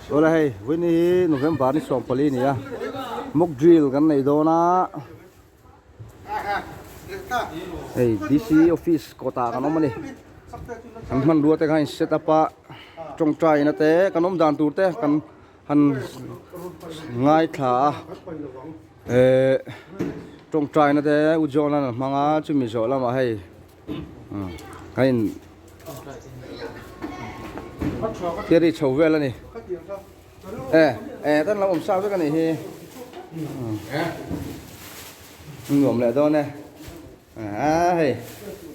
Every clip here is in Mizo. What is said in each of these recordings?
Awle hei vawiin hi November ni 14 a ni a mock drill kan nei dawn a hei DC office kawtah kan awm a ni kan hmanrua te kha a in set up a tawngtai na te kan awm dan tur te kan han ngaithla a ehh tawngtai na te u John an hmang a chumi zawh lamah hei kan in theory chho vel a ni e e tan lo awm sa vek a nih hi nuam leh dawn e a hei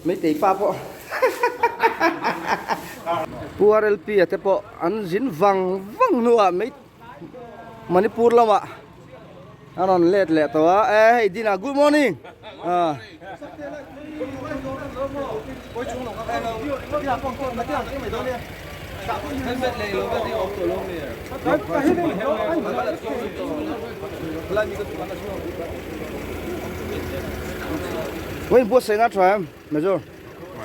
meitei pa pawh Pu RLP a te pawh an zin vang vang hnuah mei Manipur lamah a rawn let leh tawh a e hei Dina good morning ah Wei buatsaihna tha em Major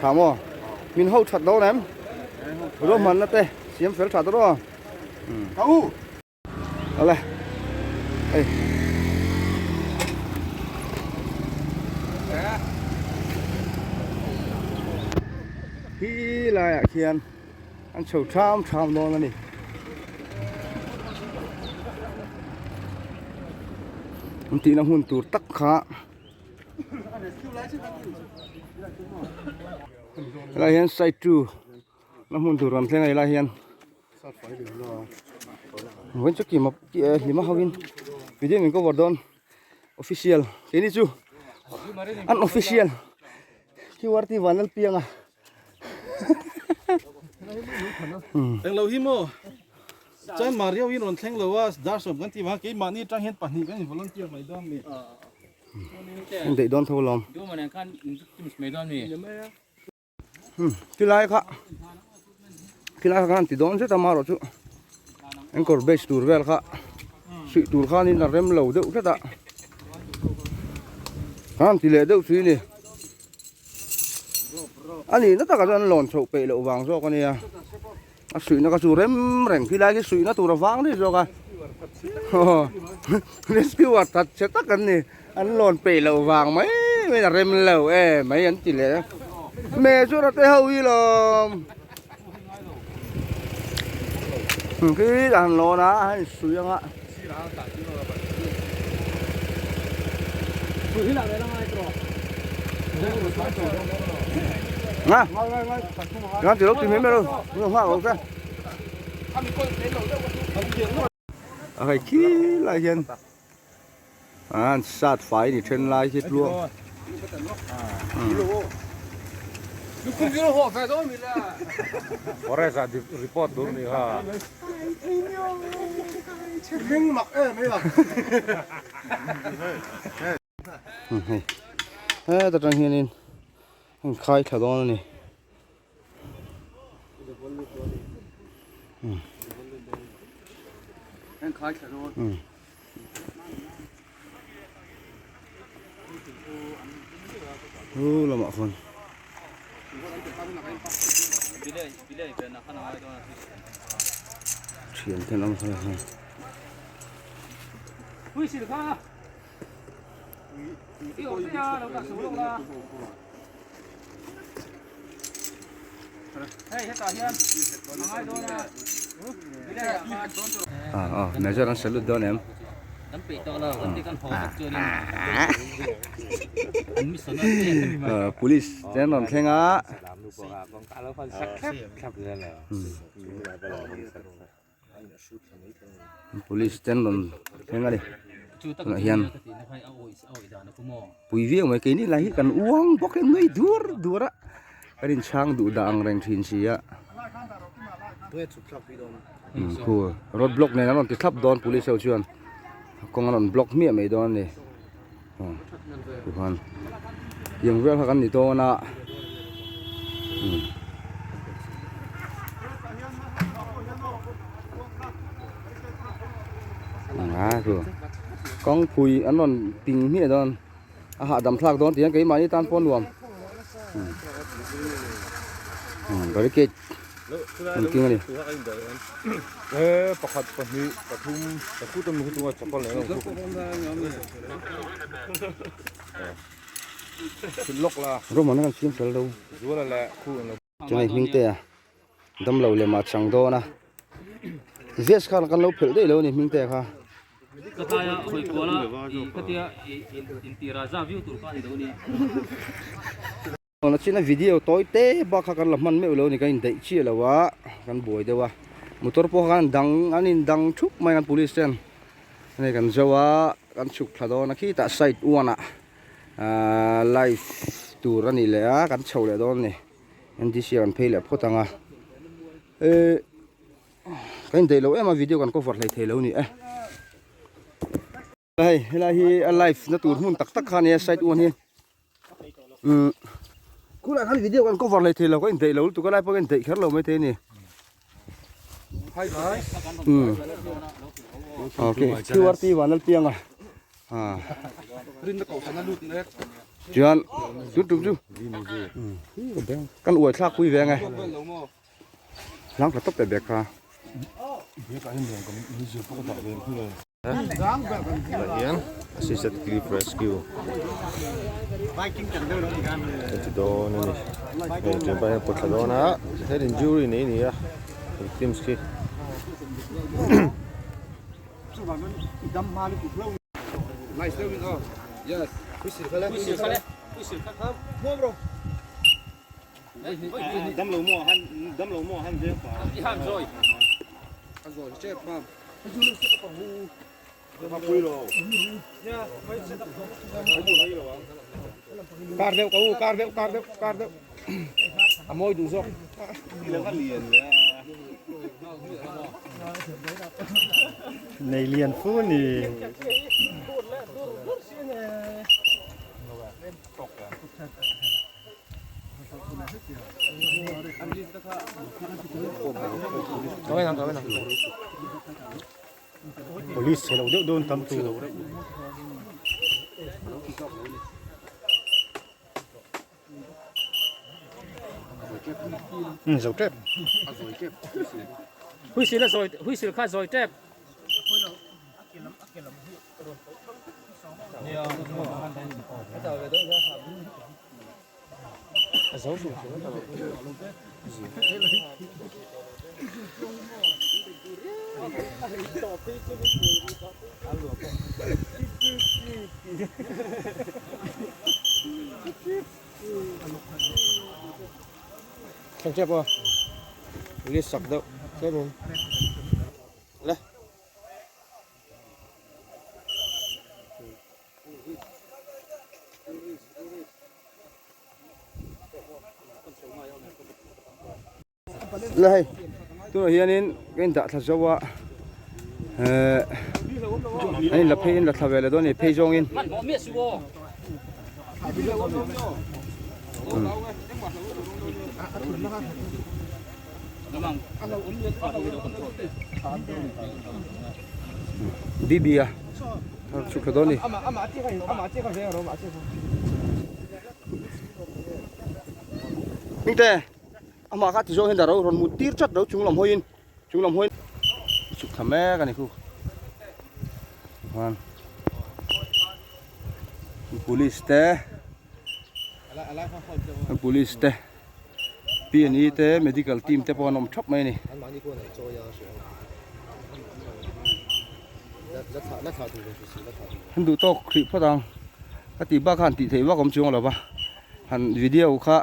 tha maw min ho that dawn em ruahmanna te siam fel tha dawn aw. Awle hei khi laiah khian an chho tham tham dawn a ni. An tihna hmun tur tak kha helai hian side two na hmun tur an thleng a helai hian. Vawiin chu kima hlima ho in video min cover dawn official keini chu an official QRT Vanlalpianga Englo hi maw chuan Maria in rawn thleng lo a dar sawm kan ti vang keimahni atang hian pahnih kan in volunteer mai dawn mi. An daih dawn tho lawm. Tilai kha tilai kha khan ti dawn zet a marawh chu anchor base tur vel kha suih tur khanin a rem lo deuh tlat a khan ti leh deuh thin a ni a nihna takah chuan an lawn chhoh peih loh vang zawk a nia a suihna kha chu rem reng khilai khi suihna tur a vang daih zawk a rescuer that chhe tak an ni. An lawn peih loh vang mai mai a rem lo e mai an ti leh a Mezora te ho hi lawm khi an lawn a an sui anga nè nè chỉ lúc tìm hiểu đâu nhưng mà hoa ok a hei khi lai hian an sat fai ni then lai hi tluang Forest ah report tur ni kha. Hei heta tang hianin an khai thla dawn a ni. Hu lamah khawn thian ten an khawi a. Major an salute dawn em? Police te an rawn thleng a. Police te an rawn thleng a ni tunah hian pui viau mai keini lai hi kan uang bawk em nui dur dur a kan inchhang duh dah ang reng thin si a khu road block nen an rawn ti thlap dawn police ho chuan kawng an rawn block hmiah mai dawn a ni tichuan tiang vel kha kan ni dawn a. Kawngpui an rawn ping hmiah dawn a hahdam thlak dawn tih hian keimahni tan pawh a nuam barricade. An keng a ni. E pakhat pahnih pathum pakut a mi khu chunga chapal leh ang khu. Thil lawk la. Roman a kan siam fel lo. Zuala leh khu an lo. Chungai hming te a damlo lem ah chang dawn a. Vest khan kan lo phelh daih lo a ni hming te kha. Ka tlaia hawi kual a i ka tia i intira za viau tur kha a ni lo a ni. Tuna china video tawi te bak kha kan la hman meuh lo a ni kan indaih chiah lo a kan buai deuh a motor pawh kha kan dang an indang thup mai a police ten hei kan zo a kan chhuk thla dawn a khitah side one ah ahh live tur a ni leh a kan chho leh dawn a ni N D C ah kan phei leh phawt ang a ehh kan indaih lo em a video kan cover hlei thei lo a ni e. Hei helai hi a live na tur hmun tak tak kha ania side one hi umm khulai khan video kan cover hlei thei lo ka indaih lo lutuk a lai pawh ka indaih kher lo maithei a ni umm okay Q R P Vanlalpianga ah chuan tun tum chu kan uai thlak pui ve ang e. Hlang tha tawp teh bag kha. Tah hian assisted cliff rescue an ti dawn a ni hei thianpa hian pawt thla dawn a head injury nei a ni a victims khi. Nei lian fu a ni. Police chhe lo deuh dawn tam tu. Zo tep. Huisil a zawi huisil kha zawi tep. Thleng tep aw police sak deuh tlem in le. La hei tunah hianin ka in dah thla zo a ehh an in la phei in la thla ve leh dawn a ni phei zawngin Bibi a chhuk thla dawn a ni. Hmingte amah kha ti zawng hian dah ro rawn mut tir chat lo chung lam hawiin chung lam hawiin chhuk thla mek a ni khu chuan police te police te P and E te medical team te pawh an awm thap mai a ni. An duh tawk hrih phawt ang ka tih bak khan tih theih vak awm chuang lo va han video kha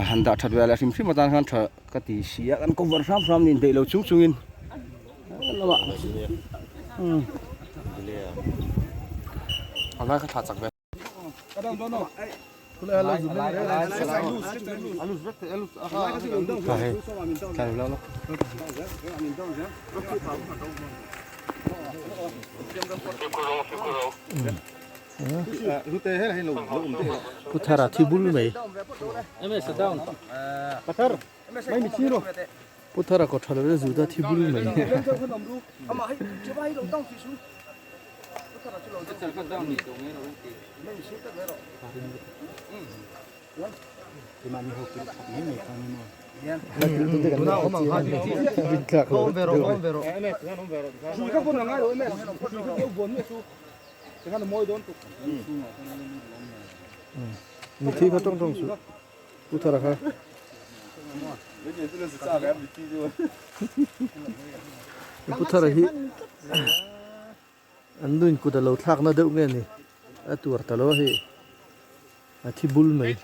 han dah that ve leh hrim hrim atan khan tha ka ti si a kan cover hram hram ni indaih lo chung chungin lamah Puthara thi bul mai Puthara kaw tha lo le zuta thi bul mai. Mithi kha tawng tawng suh Pu Thara kha. Pu Thara hi an nuin kut a lo thlakna deuh nge ni a tuar ta lo a hei a thi bul mai.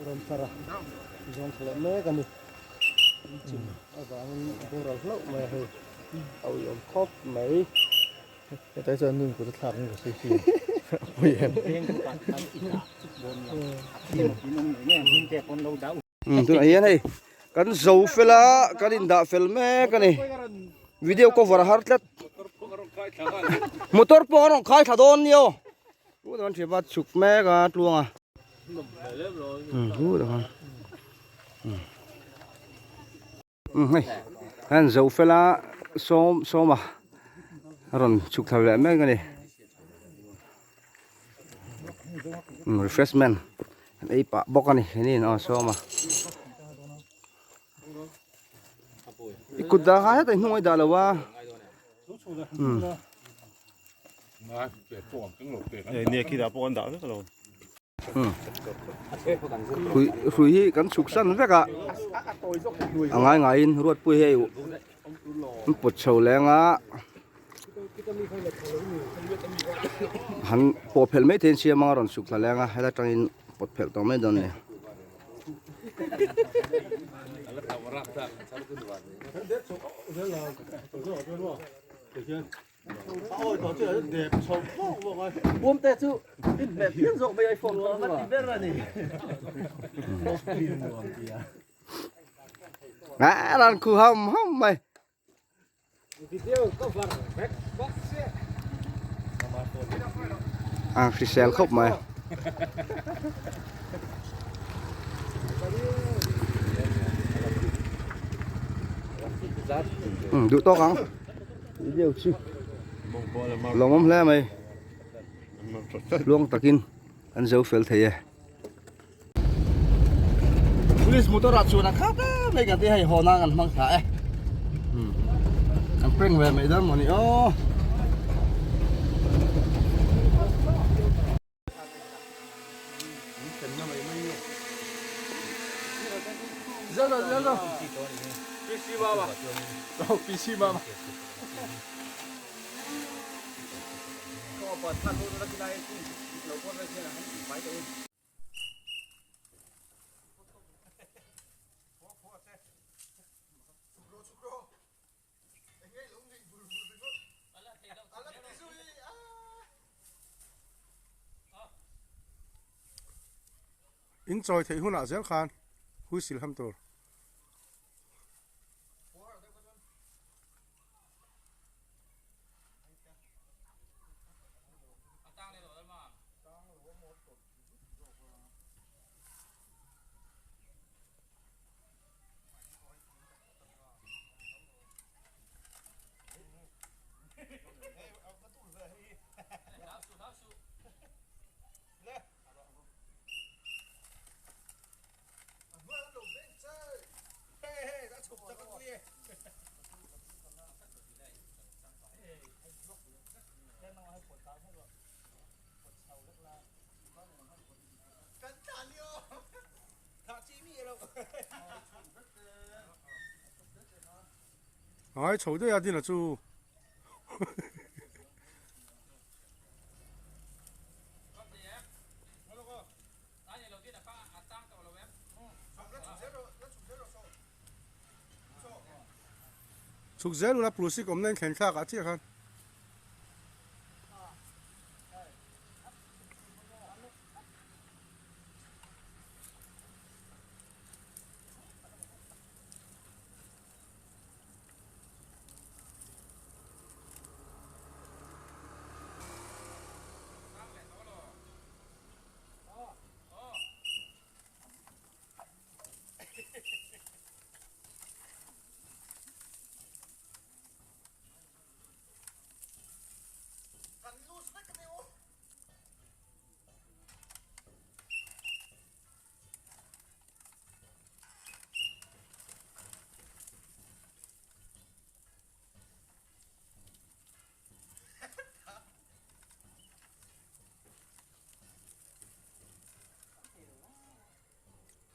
Ramthara zawng thla leh mek a ni chim avangin a boral hlauh mai a hei a uiawm khawp mai hetlai chuan nun kut a thlak in ka sawi si a pawi em. Tunah hian hei kan zo fel a kan indah fel mek a ni video cover a har tlat motor pawh a rawn khai thla dawn nia aw. Pu dawn thipa chhuk mek a tluang a. Pu dawn. Hei an zo fela sawm sawma a rawn chhuk thla leh mek a ni. Refreshment an ei pah bawk a ni heni aw sawma. I kut dah kha hetah hnung a i dah lo a. Hrui hrui hi kan chhuk san vek a a ngai ngaiin Ruatpui hei an pawt chho leng a han pawh phelh mai theiin siam anga rawn chhuk thla leng a helai atangin pawt phelh tawh mai dawn a ni. A ran khu ham ham mai. A hrisel khawp mai. Duh tawk ang. Video chu lawmawm hle mai. Tluang takin an zo fel thei e. Police motor ah chuan a khat a mai ka ti hei haw nan an hmang thla e. An prank ve mai dawn mawni aw. In chawi theih hunah zel khan whistle ham tur. Ai chho daih a dina chu. Chhuk zel ula plusik awmna in thlen thlak ah chiah khan.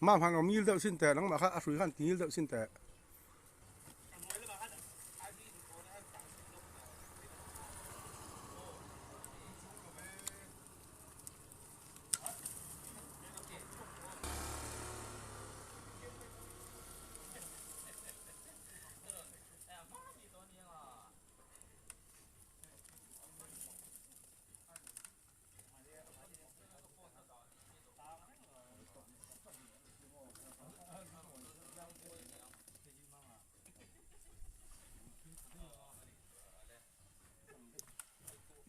Mam han awm ngil deuh sin teh nangmah kha a hrui khan ti ngil deuh sin teh.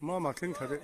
Mama thleng thla deuh.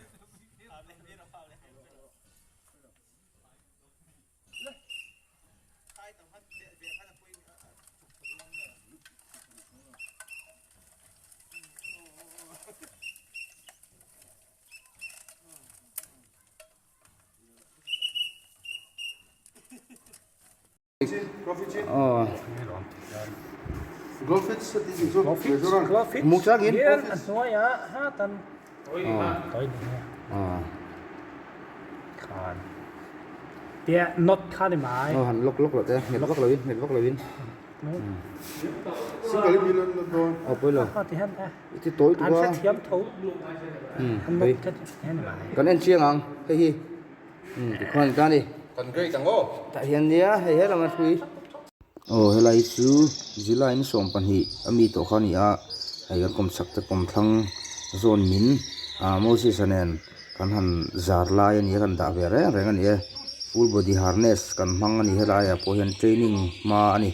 Han lawk lawk loh te nghet vak loin nghet vak loin aw pawi lo i ti tawi tuk a kan en chiang ang hei hi. Umm tikhuan ta ni. Kan great ang aw. Tah hian nia hei he lam a hrui. Aw helai hi chu July ni 12 a mi tawh kha a ni a hei kan kawm chak te kawm thlang zawn min ah Moses-a nen kan han zar lai a ni a kan dah ve reng reng a ni e full body harness kan hmang a ni helaiah pawh hian training hma a ni.